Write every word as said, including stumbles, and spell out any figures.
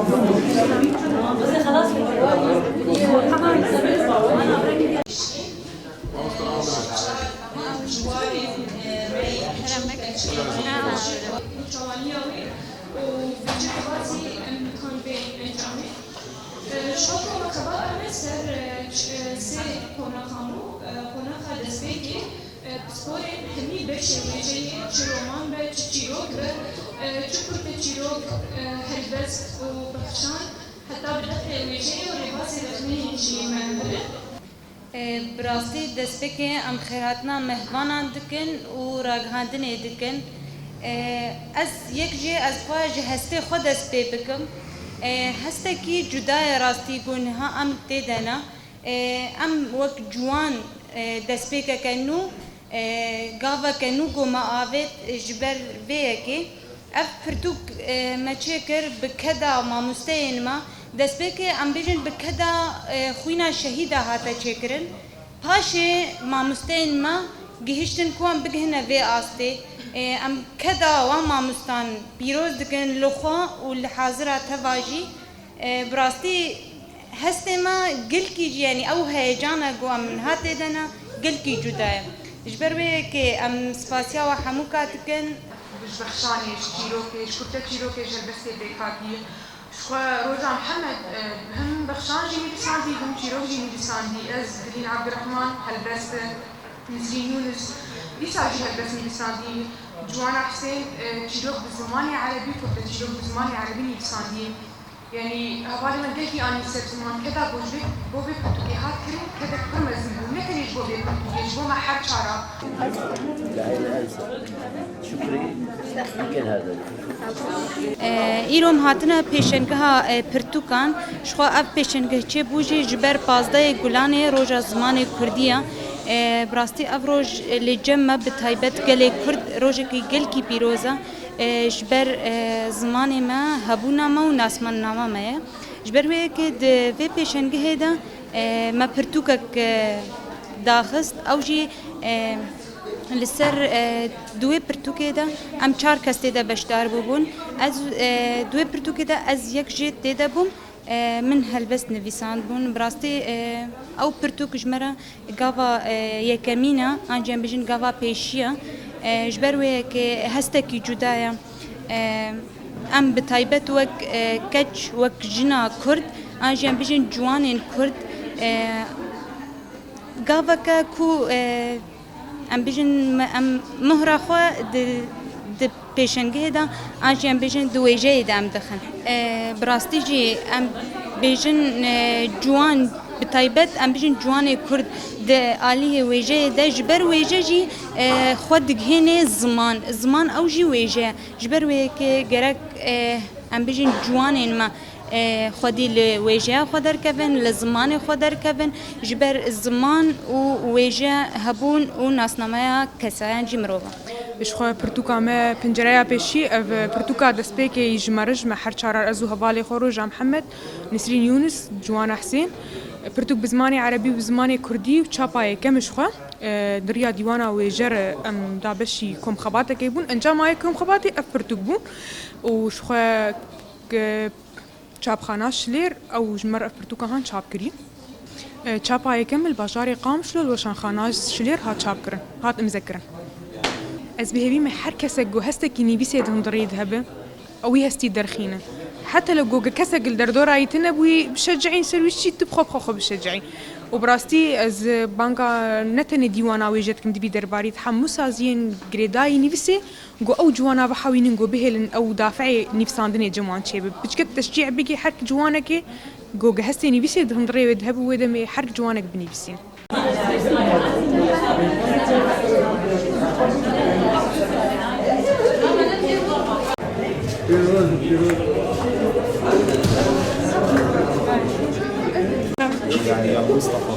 Ji xwe ku me xebat dame ser, e, ç-, e, sê qonaxa nû, e, qonaxa destpêkê, e, pisporên hemî beşê wêjeyê, çi roman be, çi çîrok be, e, çi kurte çîrok, e, helbest û pexşan, heta bi deqê wêjeyê û rêbazê rexneyên jî me birin. E, bi rastî destpêkê em xêrhatina mehvanan dikin û ragihandinê dikin. E, ez yek jê ez xwe ji hestê xwe dest pê bikim. E, hestekî cuda ye rastî ku niha em tê de ne. E, em wek ciwan, e, destpêkeke nû, e, gaveke nû ku me avêt ji ber vê yekê. Ev pirtûk, e, me çêkir bi keda mamosteyên me. Destpêkê em bêjin bi keda, e, xwîna şehîda hate çêkirin. Paşê mamosteyên me gihiştin ku em bigihine vê astê. E, em keda wan mamostan pîroz dikin li xwe û li hazira teva jî. E, bi rastî hestê me gelkî jî, yanî ew heyecana ku em niha tê de ne, gelkî cuda ye. Ji ber wê yekê em spasiya we hemûka dikin. Ji bexşanê, ji çîrokê, ji kurte çîrokê, ji helbestê pêk hatî. Ji xwe Roja Mihemed, e, him bexşan jî nivîsandî, him çîrok jî nivîsandî. Ez, Dilîn Abdurrahman, helbest, Nizrîn Yûnis, dîsa jî helbest nivîsandî. Ciwana Hisên, e, çîrok bi zimanê erebî, kurte çîrok bi zimanê erebî nivîsandî. Yanî, hevalê me gelkî anî ser ziman, keda ku ji vê, bo vê pirtûkê hat kirin, kedek pir mezin bû. Ne tenê ji bo vê pirtûkê, ji bo me her çara. Şükrî, Gel hadi. E, îro em hatine pêşengeha, e, pirtûkan. Ji xwe ev pêşengeh çêbû jî ji ber pazdehê Gulanê Roja Zimanê Kurdî ye. E, bi rastî ev roj, e, li cem me bi taybet gelê Kurd rojekî gelkî pîroz e. E, ji ber, e, zimanê me, hebûna me û nasmannama me ye. Ji ber wê yekê di vê pêşengehê de, e, me pirtûkek, e, daxist. Ew jî, e, li ser, e, di wê pirtûkê de em çar kes tê de beşdar bûbûn. Ez, e, di wê pirtûkê de ez yek jê tê de bûm. E, min helbest nivîsandbûn. Bi rastî, e, ew pirtûk ji me re gava, e, yekemîn e, an jî em bêjin gava pêşî ye. E, ji ber wê yekê hestekî cuda ye. E, em bi taybet wek, e, keç, wek jina Kurd, an jî em bêjin ciwanên Kurd, e, gaveke ku, e, em bêjin me-, em mohra xwe di, di pêşengehê de, an jî em bêjin di wêjeyê de em dixin. E, bi rastî jî em bêjin, e, ciwan, bi taybet em bêjin ciwanê Kurd di aliyê wêjeyê de, ji ber wêje jî, e, xwe digihênê ziman. Ziman ew jî wêje ye. Ji ber wê yekê gerek, e, em bêjin ciwanên me, e, xwedî li wêjeya xwe derkevin, li zimanê xwe derkevin. Ji ber ziman û wêje hebûn û nasnameya kesayan jî mirov e. Ji xwe pirtûka me pencereya pêşî, ev pirtûka destpêkê yî ji me re, ji me her çarar, ez û hevalê xwe Roja Mihemed, Nisrîn Yûnis, Ciwana Hisên. Pirtûk bi zimanê erebî û bi zimanê kurdî û çapa yekem ji xwe, e, di riya dîwana wêje re em dabeşî komxebatekê bûn. Encama yê komxebatê ev pirtûk bûn û ji xwe, e, çapxana Şilêr ew ji me re ev pirtûka han çap kirî. E, çapa yekem li bajarê Qamişlo li weşanxana Şilêr hat çap kirin, hat imze kirin. Ez bi hêvî me her kesek ku hestekî nivîsê di hundirê de hebe, ew wî hestî derxîne. Heta li ku kesek li derdora yî tune bûyî bişecihîn ser wî çî, tu bi xwe bi xwe xwe bişecihî. Û bi rastî ez banga ne tenê dîwana wêje dikim, divî derbarî hemû saziyên girêdayî nivîsê, ku ew ciwana bihewînin ku bihêlin ew dafeyê nivîsandinê cem wan çêbe. Piçket teşcî bigê her ciwanekê ku hestê nivîsê di hundirê wê de hebû, wê demê her ciwanek binivîsîn. Yahya Mustafa.